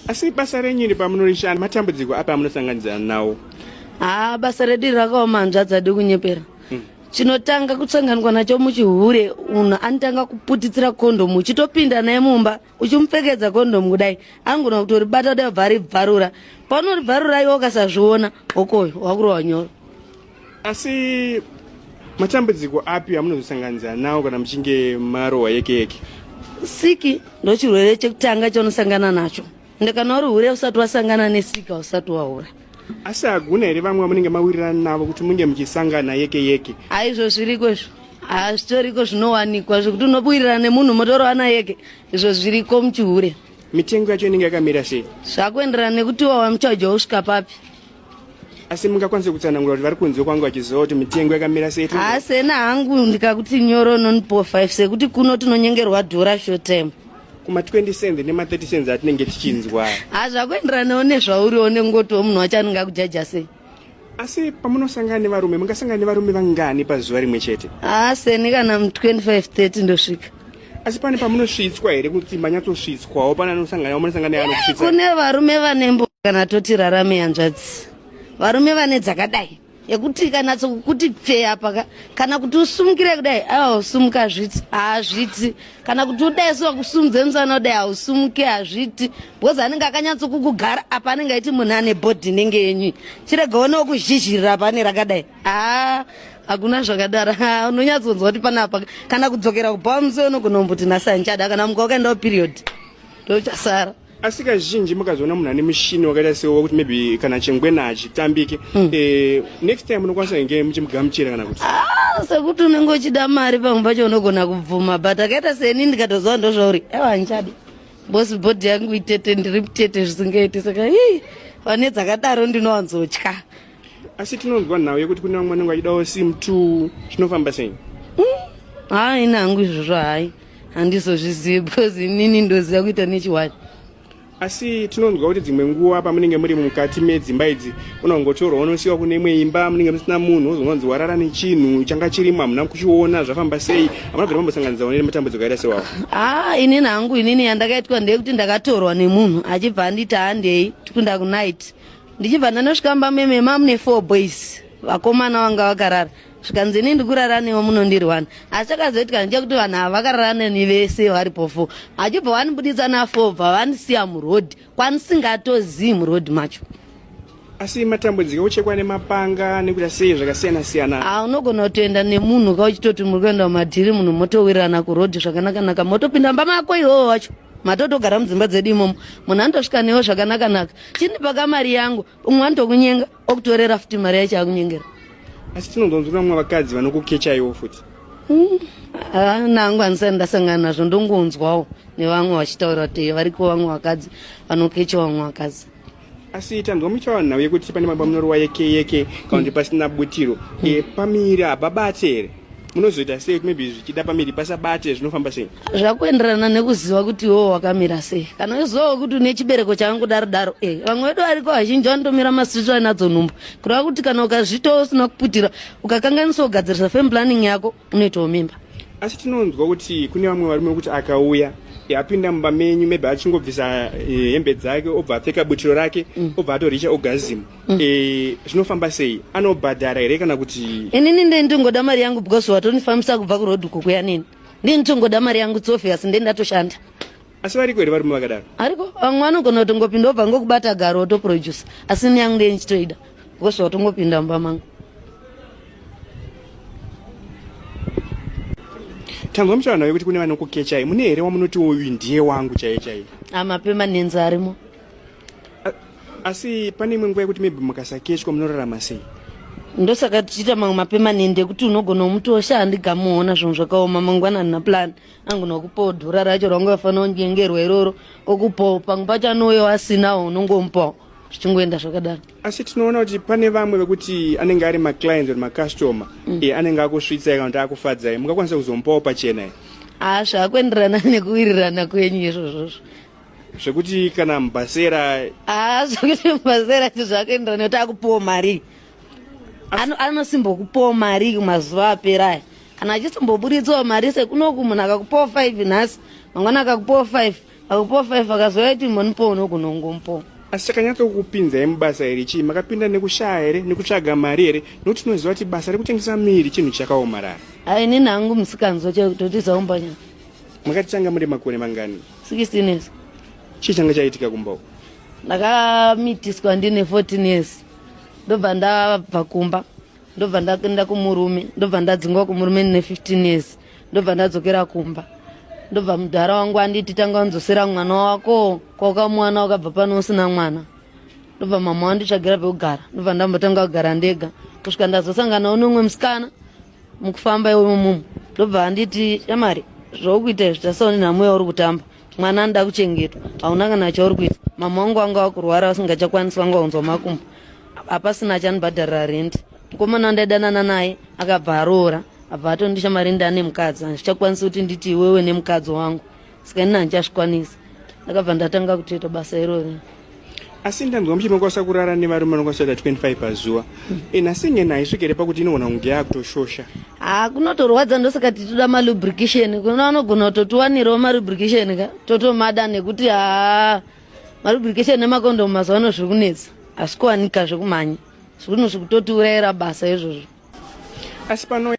Asi basa renyu iri pamunorishanda matambudziko api amunosanganidzana nawo? Haa, basa redu iri rakaoma hanzvadzi, adi kunyepera. Chinotanga kusanganikwa nacho muchihure, munhu anotanga kuputitsira kondomu uchitopinda naye mumba uchimupfekedza kondomu kudai, angona kutoribata kudai obva aribvarura. Paunoribvarura iwe ukasazviona, hokoyo wakurova nyoro. Asi matambudziko api amunozosanganidzana nawo kana muchinge marohwa yeke yeke? Siki ndochirwere chekutanga chaunosangana nacho, ende kana uri hure usati wasangana nesiki hausati wahura. Asi haguna here vamwe vamunenge mawirirana navo kuti munge muchisangana yeke yeke? Aizvo zviriko izvo, hazvitoriko, zvinowanikwa zvekuti unowirirana nemunhu motorovana yeke, izvo zviriko muchihure. Mitengo yacho inenge yakamira sei? Zvakuenderana nekuti wawa muchaja usvika papi. Asi mungakwanise kutsanangura kuti vari kunze kwangu vachiziva kuti mitengo yakamira sei? Hasena hangu ndikakuti nyoro nonipo 5 sekuti kuno tinonyengerwa dhora short time. Kuma 20 cents nema 30 cents atinenge tichinzwa. Ha, zvakuenderanawo nezvauriwo nengotiwo munhu wacho anenge akujaja sei. Asi pamunosangana nevarume, mungasangana nevarume vangani pazuva rimwe chete? Ha, seni kana mu 25 30 ndosvika. Asi pane pamunosvitswa here kuti manyatsosvitswawo, pane anosangana munosangana naye anokusvitsa? Kune varume vane mbo, kana toti rarame hanzvadzi, varume vane dzakadai yekuti ikanatso kukuti pfee apa kana kuti usumukire kudai, aiwa usumuka hazviti, hazviti. Kana kuti udai suwa kusumudze musana kudai, hausumuke, hazviti, because anenge akanyatso kukugara apa, anenge aiti munhu ane bhodhi inenge yenyu, chirega onewo kuzhizhirira apa ane rakadai. Haa, hakuna zvakadaro. Ha, unonyatsonzwa kuti panapa kana kudzokera kubhawa musi unogona kumbuti nhasi handichada, kana muka wakaendawo period ndochasara. Asi kazhinji mukazoona munhu ane mushini wakaita sewo wekuti maybe kana chengwena hachitambike, next time munokwanisa kunge muchimugamuchira kana kuti? Ah, sekuti unenge uchida mari, pamwe pacho unogona kubvuma, but akaita seni ndikatoziva ndozvauri, aiwa handichadi, bosi bhodhi yangu itete, ndiri mutete zvisingaiti, saka ii vane dzakadaro ndinowanzotya. Asi tinonzwa nhau yekuti kune vamwe vanenge vachidawo sim 2, zvinofamba sei? Hai, ini hangu izvozvo hai handizozvizivi, because inini ndoziva kuita nechiwani. Asi tinonzwa kuti dzimwe nguva pamunenge muri mukati medzimba idzi, unongotorwa unosiyiwa kune imwe imba munenge musina munhu, wozonzi warara nechinhu changa chirimo, hamuna kuchiona, zvafamba sei? Hamuna kubvira mambosanganidzawo nematambudziko akaita sewawo? Haa, inini hangu, inini yandakaitwa ndeyekuti ndakatorwa nemunhu achibva anditi handei tikunda kunight, ndichibva ndanosvika mumba meme mamune four boys, vakomana vanga vakarara, zvikanzi ini ndikurara newe munondirwana. Asi chakazoitika ndechekuti vanhu ava vakarara neni vese varipo four, achibva vanibuditsa nafour, bva vandisiya murodhi kwandisingatozivi murodhi macho. Asi matambudziko ekuchekwa nemapanga nekuita sei zvakasiyana siyana? Ha, unogona kutoenda nemunhu ka uchitoti muri kuenda kumadhiri, munhu motowirirana kurodhi zvakanaka-naka, motopinda mumba mako iwowo wacho, matotogara mudzimba dzedu imomo, munhu anotosvika newe zvakanaka-naka, chindipa mari yangu, umwe anotokunyenga okutorera futi mari yacho akunyengera. Asi tinonzwa vamwe vakadzi vanokukechaiwo futi. Nangu handisati ndasangana nazvo, ndongonzwawo nevamwe vachitaura kuti variko vamwe vakadzi vanokecha vamwe vakadzi. Asi tanzwa muchitaura nhau yekuti pane mamba munorowa yeke yeke kana kuti pasina butiro, pamiri hapabate here? Munozoita sei kuti maybe zvichida pamiri pasabate, zvinofamba sei? Zvakuenderana nekuziva kuti iwewo wakamira sei. Kana uchizivawo kuti une chibereko chakangudaro daro, vamwe vedu variko vazhinji vanotomira masitri vainadzo nhumbu, kureva kuti kana ukazviitawo usina kuputira, ukakanganisa kugadzirisa family planning yako, unoitawo mimba. Asi tinonzwa kuti kune vamwe varume vekuti akauya, apinda mumba menyu, maybe achingobvisa hembe dzake, obva apfeka butiro rake, obva atoricha orgasm. Zvinofamba sei? Anobhadhara here kana kuti? Inini ndee ndingoda mari yangu, because watonifambisa kubva kurodhi kukuya nini, ndii nditongoda mari yangu, it's obvious ndee ndatoshanda. Asi variko here varume vakadaro? Ariko vamwe vanogona kutongopinda obva ngokubata garo otoproduce, asi ini yangu ndee ndichitoida because watongopinda mumba mangu. Tanzwa muchitaura nhau yekuti kune vanokukechai, mune here wamunoti uyu ndiye wangu chaiye chaiye? Amapemanenzi arimo. Asi pane imwe nguva yekuti maybe mukasakechwa munorarama sei? Ndosaka tichiita mamwe mapemanende ekuti unogona kumutosha handigamuona, zvinhu zvakaoma, mangwana handina plan, angona kupawo dhora racho raunga wafanira kunyengerwa iroro, okupawo. Pamwe pacho anouyawo asinawo, unongomupawo, zvichingoenda zvakadaro. Asi tinoona kuti pane vamwe vekuti anenge ari maclients or macustomer, anenge akusvitsai kana kuti akufadzai, mungakwanisa kuzomupawo pachena here? Haa, zvakuenderana nekuwirirana kwenyu izvozvozvo. Zvekuti kana mubhasera? Haa, zvekuti mubhasera cho zvakuenderana nekuti akupiwo mari. Anosimbokupawo mari mazuva apera aya, kana achisimboburitsawo mari sekunoku, munhu akakupawo 5 nhasi, mangwana akakupawo 5. Akupiwa 5 akazouya iti mbonipowo unogona kungomupowo. Asi chakanyatsokupinzai mubasa iri chii? Makapinda nekushaya here, nekutsvaga mari here? Nokuti tinoziva kuti basa rekutengesa miviri chinhu chakaomarara. Hai inini hangu musikanzwa chaitotiza kumba nyaya. Makatanga muri makore mangani? 16 years. Chii changa chaitika kumba uko? Ndakamitiswa ndine 14 years. Ndobva ndabva kumba. Ndobva ndaenda kumurume. Ndobva ndadzingwa kumurume ndine 15 years. Ndobva ndadzokera kumba. Ndobva mudhara wangu anditi tanga wanzosera mwana wako kwaukamuwana wakabva pano usina mwana. Ndobva mama wanditsvagira pekugara. Ndobva ndambotanga kugara ndega kusvika ndazosanganawo neumwe musikana mukufamba imomo. Ndobva anditi shamari zvaukuita izvi tasaone nhamo yauri kutamba. Mwana anoda kuchengetwa hauna kana chauri kuita. Mama wangu wanga wakurwara vasingachakwanisi vanga wanzwa makumbo. Hapasina achanibhadharira rent. Mukomana wandaidanana naye akabva aroora. Abva atondisha mari ndane mukadzi handichakwanisi kuti nditi iwewe nemukadzi wangu saka ini handichazvikwanisi ndakabva ndatanga kutoita basa irori. Asi ndanzwa muchiti makwanisa kurara nevarume vanokwanisa kuita 25 pazuva. Nhasi nyena haisvike here pakuti inogona kunge yakutoshosha? Haa kunotorwadza ndosaka tichitoda malubrication. Kuna vanogona kutotiwanirawo malubrication ka totomada nekuti haa malubrication nemakondomu mazuva ano zviri kunetsa hazvikuwanika zvekumhanya. Zvinhu zvikutotiurayira basa izvozvo. Asi pano